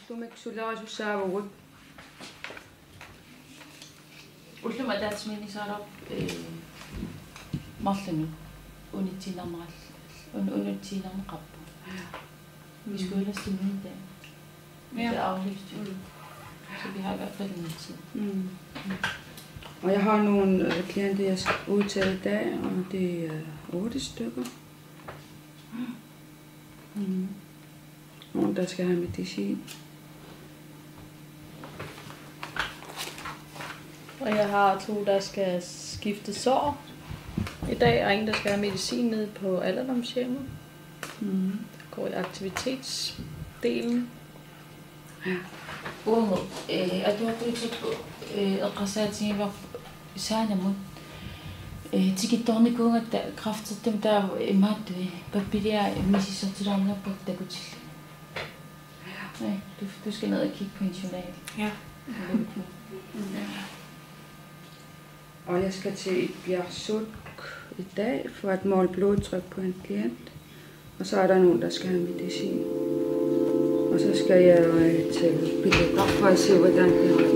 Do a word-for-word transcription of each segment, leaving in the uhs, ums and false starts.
Tumik sulerisussaavugut. Ullumi ataatsimiinnissaanut, eh, marlunut unitsiinnarneqar-, un-, unitsiinnarneqarpoq. Mm. Vi skulle have stillet det. Ja. Det er aflyst. Mm. Så vi har i hvert fald noget tid. Mm. Og jeg har nogle, øh, klienter, jeg skal ud til i dag, og det er otte stykker. Mm. Nogen, der skal have medicin. Og jeg har to, der skal skifte sår i dag, og en, der skal have medicin ned på alderdomshjemmet. Mm. Der går i aktivitetsdelen. Uagut, eh, atuartuutikku, eh, eqqarsaatigivarput Sanamut, eh, tikittoornikuugatta kræftertumik taava imaattut, eh, pappialassuit misissortilaarniarput takutillugu. Nej, du, du skal ned og kigge på en journal. Ja. Ja. Og jeg skal til Ibjerg Suk i dag for at måle blodtryk på en klient. Og så er der nogen, der skal have medicin. Og så skal jeg, øh, til Billedbog for at se, hvordan det er.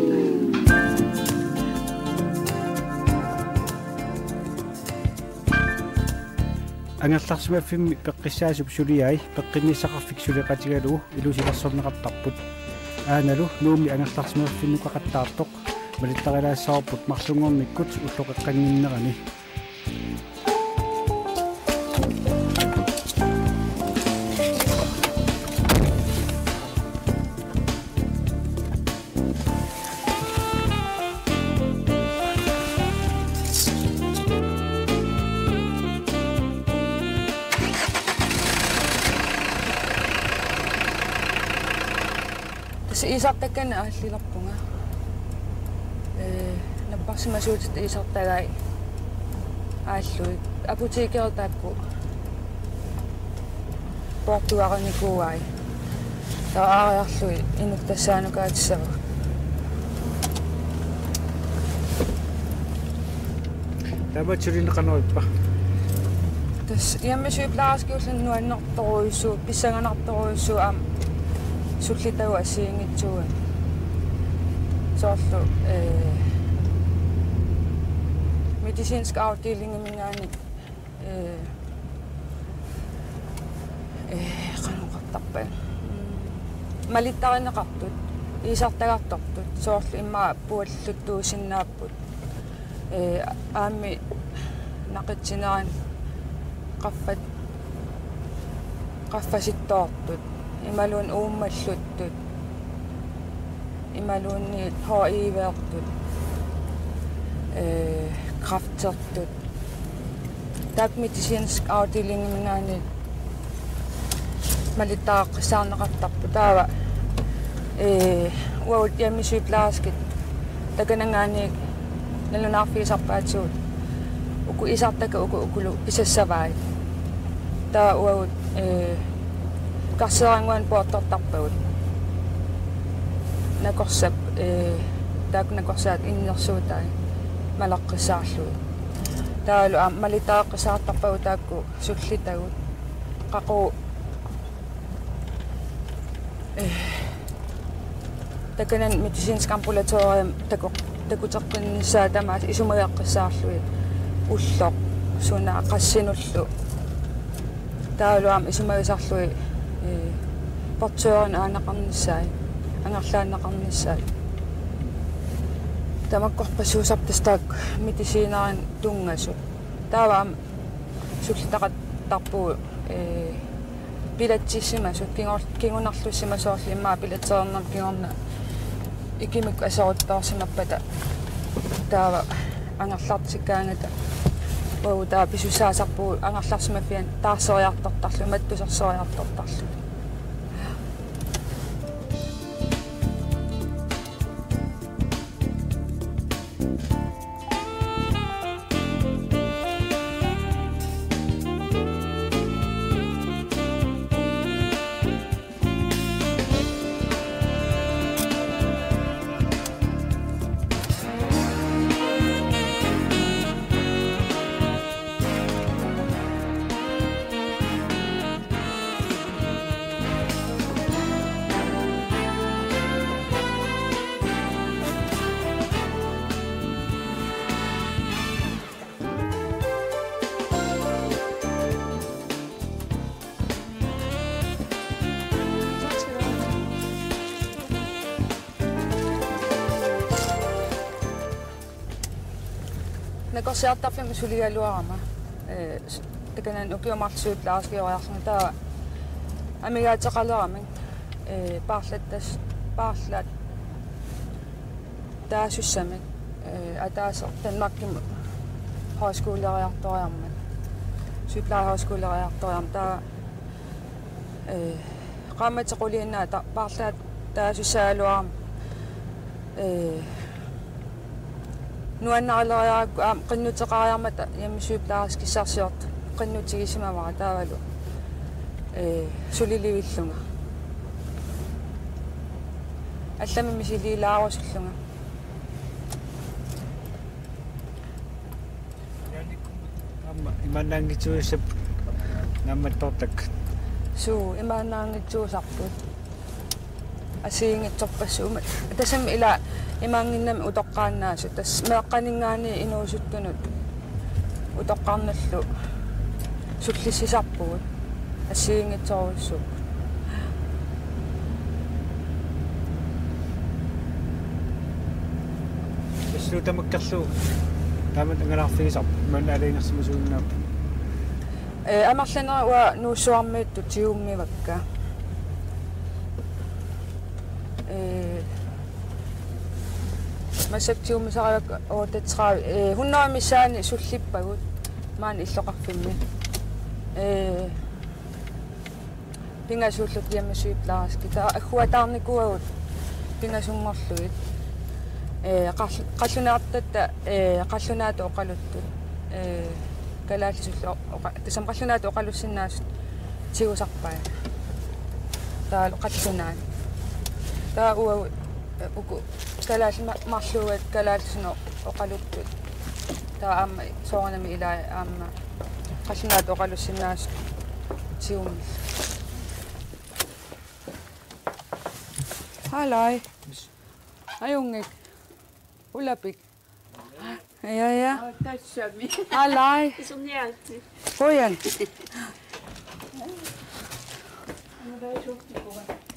Angerlarsimaffimmi peqqissaasup suliai peqqinnissaqarfik suleqatigalugu ilusilersorneqartarput. Aanalu Nuummi angerlarsimaffinnukaqattaartoq malittarilaassavarput marlunngornikkut ulloqeqqannginnerani. Tassa iisartakkanik aallilerpunga. Ee, napparsimasuutit iisartagai aallui. Apotekerut taakku poortugarinikuuai. Taava aariarlugit inuk tassaanukaatissavagut. Taava sulineq qanoq ippa? Tassa hjemmesygeplejerskiulluni nuannertorujussuuvoq, pissanganartorujussuuvoq aamma sullitagut assigiinngitsuugamik. Soorlu, eh, medicinsk afdelingiminngaanniit, eh, eh, qanoq oqartarpa. Mm, malittarineqartut, iisartagartortut, soorlu immaqa pualluttuusinnaapput. Ee, aammi naqitsinerani qaffat-, qaffasittoortut, imaluunniit uummalluttut, imaluunniit H I V-rtut, ee, kræftertut. Taakku medicinsk afdelingiminngaanniit malittarisaarneqartarput. Taava, ee, uagut hjemmesygeplejerskit takananngaanniit nalunaarfigisarpaatigut uku iisartakkat uku ukulu pisassavaat. Taava uagut, ee, karseerannguanik poortortarpagut. Nakorsap, ee, taakku nakorsaat innersuutai maleqqissaarlugit. Taavalu aamma malittarisaartarpagut taakku sullitagut. Qaqugu, eh, takanani medicinsk ambulatorium taku-, takuteqqinnissaa tamaasa isumageqqissaarlugit ulloq suna qassinullu. Taavalu aamma isumagisarlugit, eh, portørinut aaneqarnissaat, angerlaanneqarnissaat. Tamakkorpassuusarput tassa taakku medicinerit tunngasut. Taava aamma sullitaqattarpugut, ee, bilatsissimasut, kingor-, kingunarlussimasut soorlu immaqa bilatsereernermi kingorna ikimikkut aseruttoorsimappata taava angerlartikkaangata uagut taava pisussaasarpugut angerlarsimaffianni taarseriartortarlugit, mattusersoriartortarlugit. Nakorsiartarfimmi suligaluarama, eh, s-, takanani ukiut marluk sygeplejerskioriarlunga, taava amigaateqalerami, eh, paarlattas-, paarlattaasussamik, eh, ataaseq Danmarkimi højskoleriartoriarmat, sygeplejehøjskoleriartoriarmat, taava, eh, qaammatit quliinnaat ta-, paarlaat- taasussagaluarama, eh, nuannarilereerakku aamma qinnuteqariarmata hjemmesygeplejerskissarsiortut qinnutigisimavara taavalu, eh, sulilivillunga. Allamik misiliilaarusullunga. Aamma imaannaanngitsuusarput naammattoortakkat. Suu, imaannaanngitsuusarput. Assigiinngitsorpassuit. Tassami ila imaannginnami utoqqaannaasut. Tassa meeqqaninngaanniit inuusuttunut utoqqarnullu sullissisarpugut. Assigiinngitsorujussuupput. Tassuuna tamakkerlugu taamatut angalaarfigisarput, maanna aalajangersimasuinnaapput. Eh, amerlanerit uanga Nuussuarmiittut tigummivakka. Eh, massakkut tigummissarivakka otteogtredive, eh, hundrede missaani sullippagut maani illoqarfimmi. Eh, pingasuullutik hjemmesygeplejerskit. Taava agguataarnikuuagut pingasunngorlugit. Eh, qall-, qallunaatatta, eh, qallunaatut oqaluttut. Eh, kalaallisullu oqa-, tassami qallunaatut oqalussinnaasut tigusarpai. Taavalu qallunaat. Taava uagut, eh, uku kalaallit ma-, marluugatta kalaallisunut oqaluttut. Taava aamma soorunami ilai aamma qallunaatut oqalussinnaasut tigummillu. Halai. Ajunngik. Ulapik. Ja, ja. Aa, tassami. Halai. Iserniaritsi. Qujan.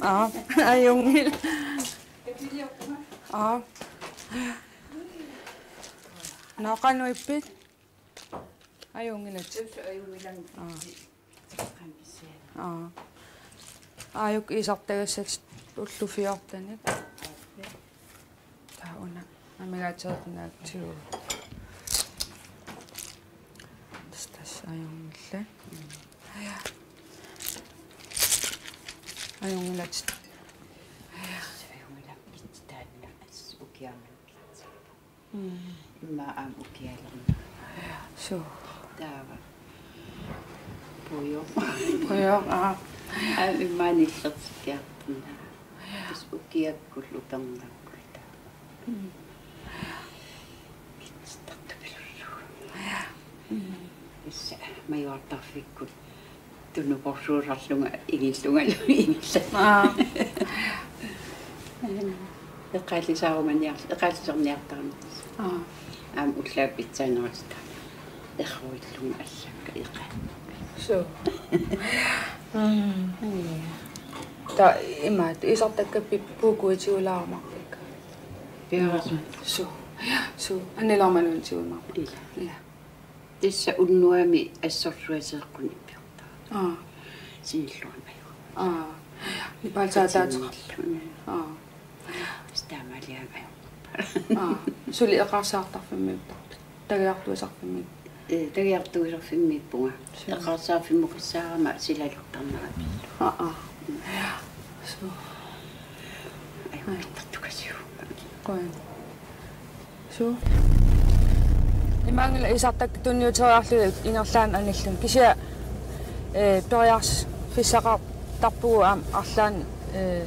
Aa, ajunngilaq. Aa. Nå, qanoq ippit? Ajunngilatit. Tassa ajunngilanga. Aa. Qanisiana. Aa. Aajuku iisartagassatit ullut fjortenit. Taava una amigaateqarnaatsigu. Tassa, tassa ajunngillat. Ja. Ajunngilatit. Tassa ajunngilanga taanna ukiarmanna. Mm. Immaqa aamma ukialerneq. Suu. Taava. Pujoq. Pujoq, aa. Aamma immaqa nillertikkiartorneq. Tassa ukiakkullu upernaakkullu taava. Mm. Kitsittartupilussuuvoq. Mm. Tassa majuartarfikkut tunukorsuusarlunga ingillungalu ingillat. Aa. Eqaallisaarumaniar-, eqaallisarniartarnissaq. Aa. Aamma ullaap pitsaanerusutaq. Erruillunga allakkat eqaat. Suu. Mm. Ja. Taava imaattoq iisartakkappit puukuitiulaarumaarpakka. Piareersimavunga. Suu. Suu. Annilaarmaluunniit tigumaarpakka. Ila. Ja. Tassa unnuami assorsuaq seeqqunik ippiortarpara. Aa. Sinilluarmaju. Aa. Nipaalsaataateqarluni. Mm. Aa. Tassa taamaaliaanga ajorpara. Aa. Suli eqaarsaartarfimmiipportut. Tagiartuisarfimmiipportut. Ee, tagiartuisarfimmiippunga. Suu. Eqaarsaarfimmukassaarama silalertarnera pillugu. Aa, aa. Mm. Suu. Ajortartukasiuk. Qujan. Suu. Imaanngilaq iisartakkat tunniuteriarlugit ingerlaannaq anilluni. Kisianni, eh, periarfissaqartarpugut aamma arlaanni, eh,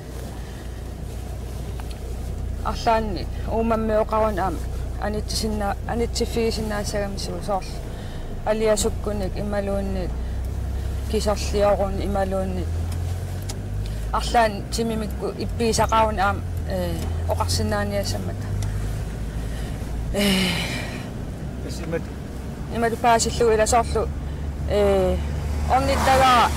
arlaanni uummammeeqqaruni aamma anitsisinna-, anitsiffigisinnaassagamisigut soorlu aliasukkunik imaluunniit kiserlioruni imaluunniit arlaannik timimikkut ippigisaqaruni aamma, eh, oqarsinnaaniassammata. Eh. Tassa imatut. Imatut paasillugu ila soorlu, eh, ornittagara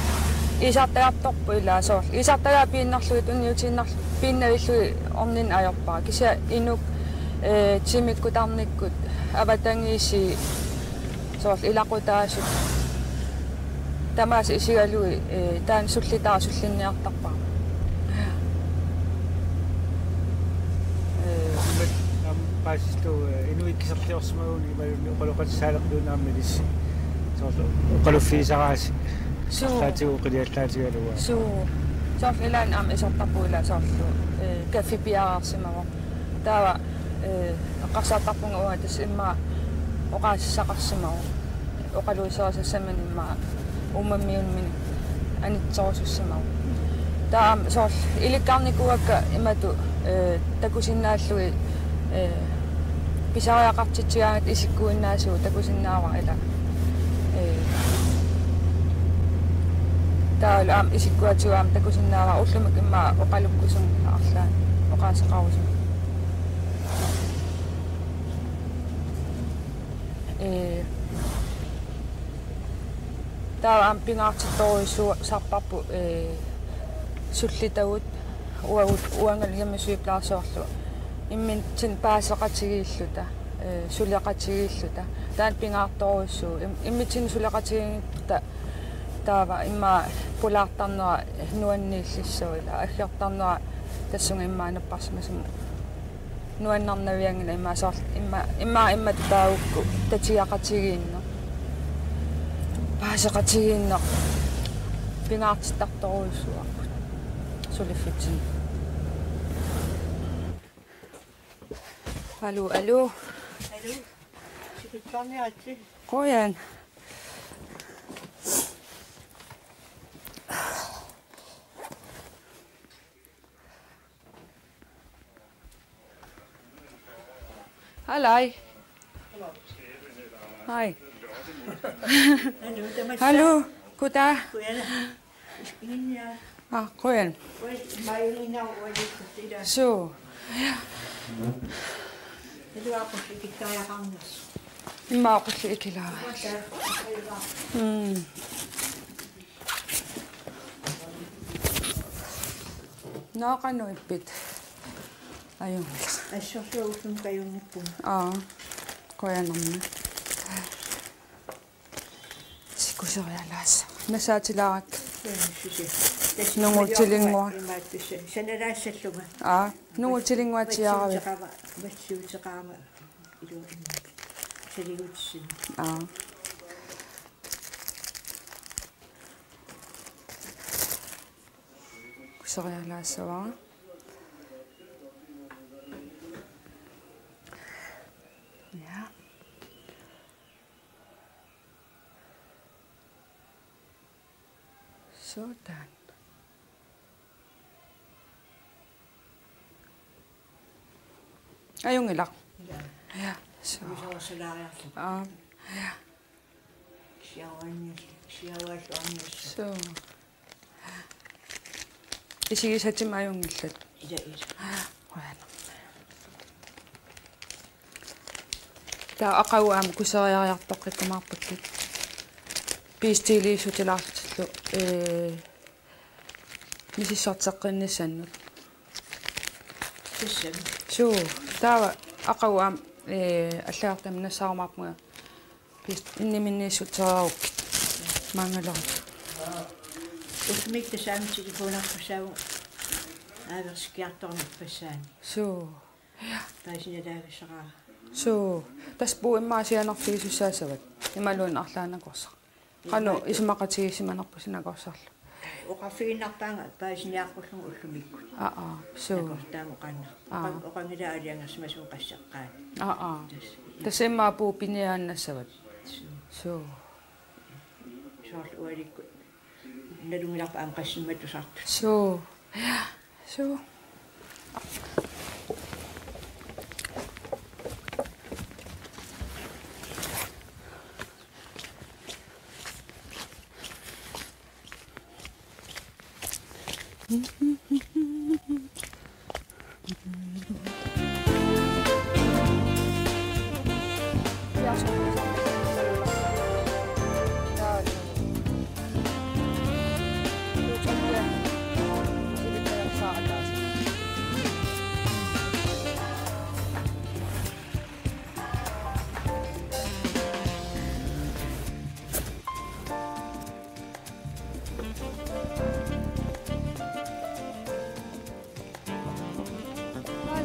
iisartagartorpoq ila soorlu. Iisartagara piinnarlugit tunniutiinnarlu-, piinnavillugit orninneq ajorpara. Kisianni inuk, eh, timikkut tarnikkut Avatangiisiit soorlu ilaqutaasut tamaasa isigalugit, ee, taanna sullitaavoq sullinniartarpara. Ee, Aamma paasissuaq, ee, inuit kiserliorsimagunik imaluunniit oqaloqatissaaleqigit aamma ilissi. Soorlu oqaluffigisaraasi. Suu. Arlaatigut qiliallaatigalugu. Suu. Soorlu ilaanni aamma isertarpugut ilaa soorlu, ee, kaffi piareersimavoq. Taava, ee, eqqarsartarpunga uanga tassa immaqa oqaasissaqarsimavoq. Oqaluuserisassaminik immaqa uummammiummini anitserusussimavoq. Taava aamma soorlu ilikkarnikuuakka imatut, ee, takusinnaallugit, ee, pisariaqartitsigaangatta isikkuinnaasugut takusinnaavara ilaa. Ee, taavalu aamma isikkuatigut aamma takusinnaavara ullumikkut immaqa oqalukkusumik arlaannik oqaaseqarusumik. Ee, taava aamma pingaartittorujussuusarparput, ee, sullitagut uagut uangalu hjemmesygeplejersorlu immitsinnut paaseqatigiilluta, ee, suleqatigiilluta. Taanna pingaartorujussuuvoq. Im-, immitsinnut suleqatigiinngitsutta taava immaqa pulaartarnera nuanniillissaaq ilaa, aggertarnera tassunga immaqa napparsimasumik nuannarnavianngilaq, immaqa soorlu immaqa, immaqa imatut taagukku tatigaqatigiinneq, paaseqatigiinneq pingaartittartorujussuuarput suliffitsinni. Aluu, aluu. Aluu. Sikittarniaritsi. Qujan. Haluu. Hej. Haluu, tamatta. Haluu, goddag. Goddag. Ilinniarisi. Aa, qujan. Uagut maajunngilaq uagut ilaa. Suu. Ilaa qullikkikkariaqarnersoq. Immaqa qullikkilaarpara. Uagut taava. Mm. Naaqanuippit. Ajunngilaq. Assorsuaq ullumi kajunngippunga. Aa. Qujanarmi. Sikuserialaassaaq. Nassaatilaarakkit. Nungutsilinngua. Imaattussa. Sanalaassallunga. Aa. Nungutsilinngua tiaravit. Massiuteqarama. Massiuteqarama. Iluamik. Saligutissinni. Aa. Kuserialaassavara. Ja. Sådan. Ajunngilaq. Ja. Ja, så. Iluarsilaariarlugu. Aa, ja. Siaruannias-, siarualluarnias-. Så. Isigisatit ajunngillat. Ila, ila. Qujanaq. Taava aqagu aamma kuseriariartoqqikkumaarputit. Bestiliissutilaarlutillu, ee, misissorteqqinnissannut. Tassami. Suu, taava aqagu aamma, ee, allagartamik nassaarumaarpunga. Pist-, inniminniissutereerukkit. Maangalerutta. Ullumikkut tassami telefonerpassuit aaversikkiartornerpassuit. Suu. Paasinalaagassaraara. Suu. Tassa puua immaqa sianerfigisussaassavat. Imaluunniit arlaannakorsaq. Qanoq isumaqatigiissimanerpusi nakorsarlu. Oqarfigiinnarpaanga paasiniaqqullugu ullumikkut. Aa, aa, suu. Nakorsaq taama oqanna. Aa. Oqan-, oqanngilaq aalajangersimasunga qasseqqaanni. Aa, aa. Tassa. Tassa immaqa puua piniaannassavat. Suu. Suu. Soorlu ualikkut. Nalunngilarput aamma qassimmat tusartut. Suu. Suu.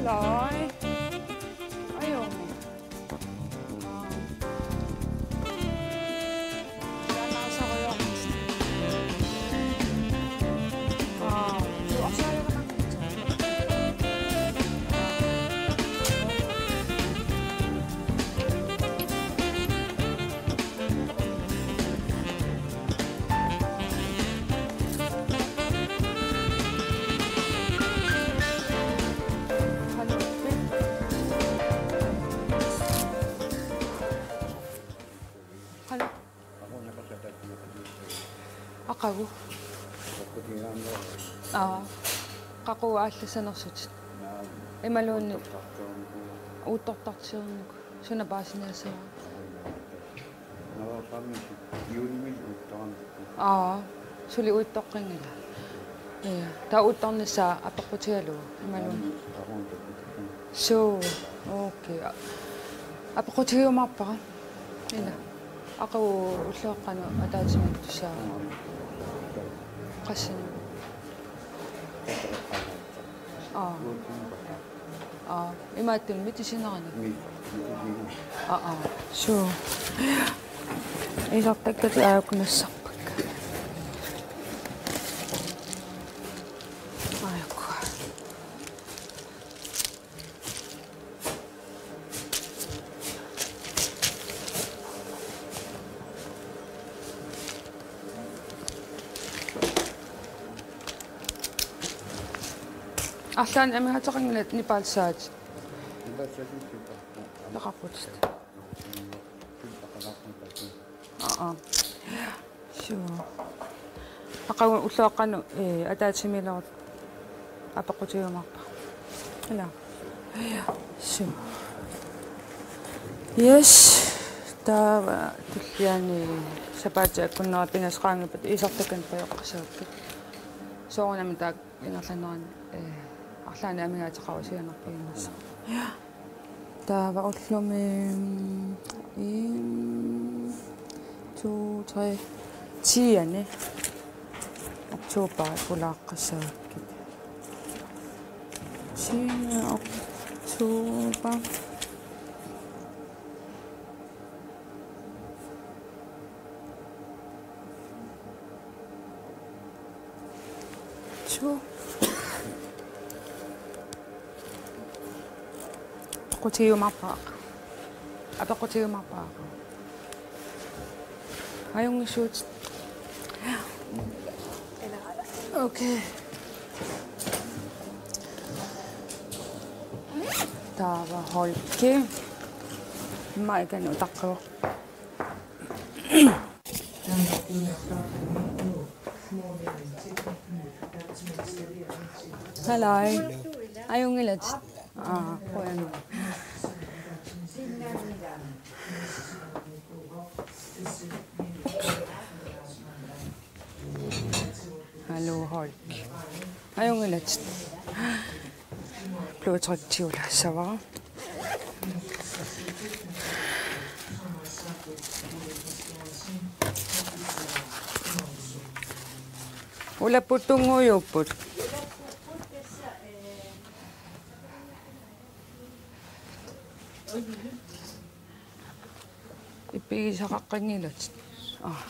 Lai. Ajunngilaq. Aqagu. Aa. Qaqugu aallassanersutit? Imaluunniit uuttortartiunnikuuvoq. Suna paasiniassavara? Aa, suli uittoqqinngilaq. Ja. Taava uittornissaa apeqqutigalugu imaluunniit. Suu, okay. Apeqqutigiumaarpara. Ila. Aqagu ulloqeqqanut ataatsimiittussaavara. Qassinik? Aa. Aa, imaattumik mitisineranik? Aa, aa. Suu. Isertakkatit aajuku nassarpakka. Aajuku. Arlaannik amigaateqanngilatit nipaalsaatit? Naqaqutit. Aa. Suu. Aqagu ulloqeqqanut, eh, ataatsimiileruttorpara apeqqutigiumaarpara. Ila. Suu. Yes. Taava tulliani sapaatip akunnera pingasut qaangiuppata isertakkanik pajoqqassavakkit. Soorunami taakku ingerlanerani, eh, arlaannik amigaateqarusianarpiginnassaaq. Taava ullumi, mm, en, to, tre, tiende oktober pulaaqqassavakkit. Tiende oktober. Suu. Apeqqutigiumaarpara. Apeqqutigiumaarpara. Ajunngissuutit. Okay. Taava Holki. Immaqa ikani utaqqivoq. Hallo. Ajunngilatit? Aa, qujanaq. Hallo, Holki. Ajunngilatit? Blodtrykki tigulaassavara. Ulapput tunngaviupput. Ippigisaqaqqanngilatit? Aa.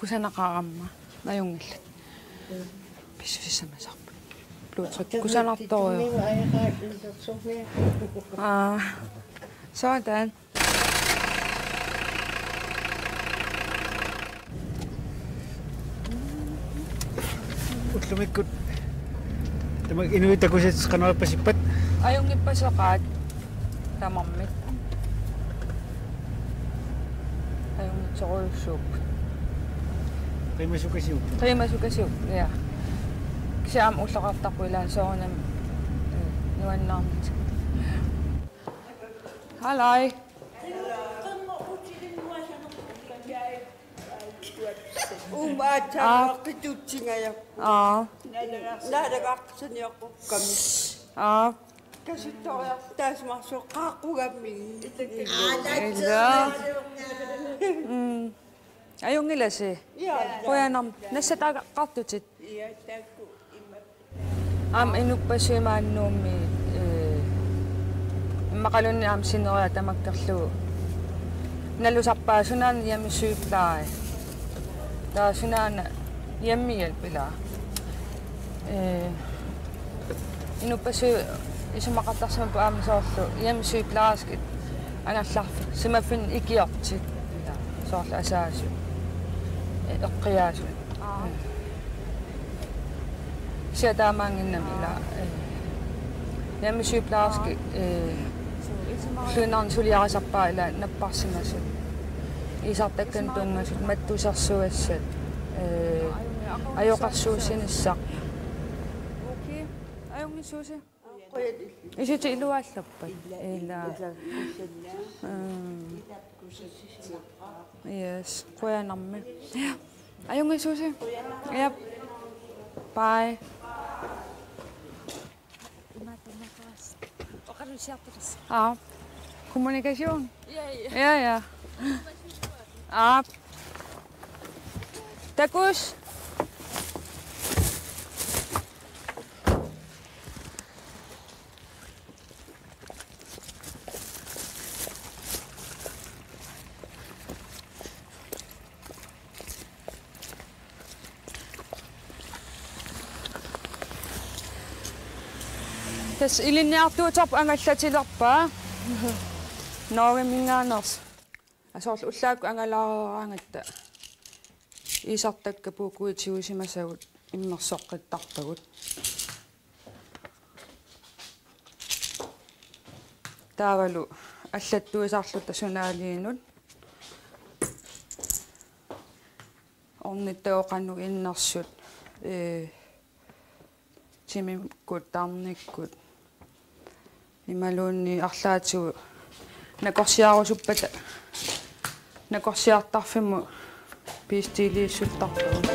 Kusanaqaaq aamma, ajunngilaq. Pissusissamasoq. Blodtrykki kusanartorujuk. Aa. Sådan. Ullumikkut tamakku inuit takusatit qanoq ippasippat? Ajunngippasaqaat tamarmik. Ajunngitsorujussuupput. Qimasukasiuk? Qimasukasiuk, ja. Kisianni aamma ulloqartarpoq ilaanni soorunami, eh, nuannaarnissaq. Hallo. Uuma aatsaat qitutsingaja. Aa. Naalagaqartuniaqqukkami. Aa. Kasuttoriartaasimarsuuqqaaqqugami. Ila. Mm. Ajunngilasi. Ja. Qujanarmi. Nassataaqartutit. Ja, taakku imma. Aamma inuppassuit maani Nuummi, eh, immaqaluunniit aamma sineriak tamakkerlugu nalusarpaat sunaana hjemmesygepleje. Taava sunaana hjemmehjælp ilaa. Eh, inuppassuit isumaqartarsimapput aamma soorlu hjemmesygeplejerskit angerlarfik, simaffinnik ikiortik. Ilaa, soorlu asaasut. Eh, eqqiaasut. Aa. Kisianni taamaannginnami ilaa, eh, hjemmesygeplejerskit, eh, ullunnaarni suliarisarpaat ilaa napparsimasut. Iisartakkanik tunngasut, mattusersugassat, eh, ajoqersuussinissaq. Okay. Ajunngitsuusi. Isutit iluaallappat. Ilaa. Mm. Yes, qujanarmi. Ajunngitsuusi. Yep. Bye. Aa. Kommunikation. Ja, ja. Aa. Takuss. Tassa ilinniartuuterput angallatilerpaa. Norgeminngaanneersoq. Aa, soorlu ullaakkut angalaareeraangatta iisartakkat puukkuit tigusimasagut immersoqqittarpagut. Taavalu allattuisarluta sunaaliinut. Ornittagut qanoq innersut, eh, timikkut, tarnikkut. Imaluunniit arlaatigut nakorsiarusuppata, nakorsiartarfimmut piistiliissuttarpagut.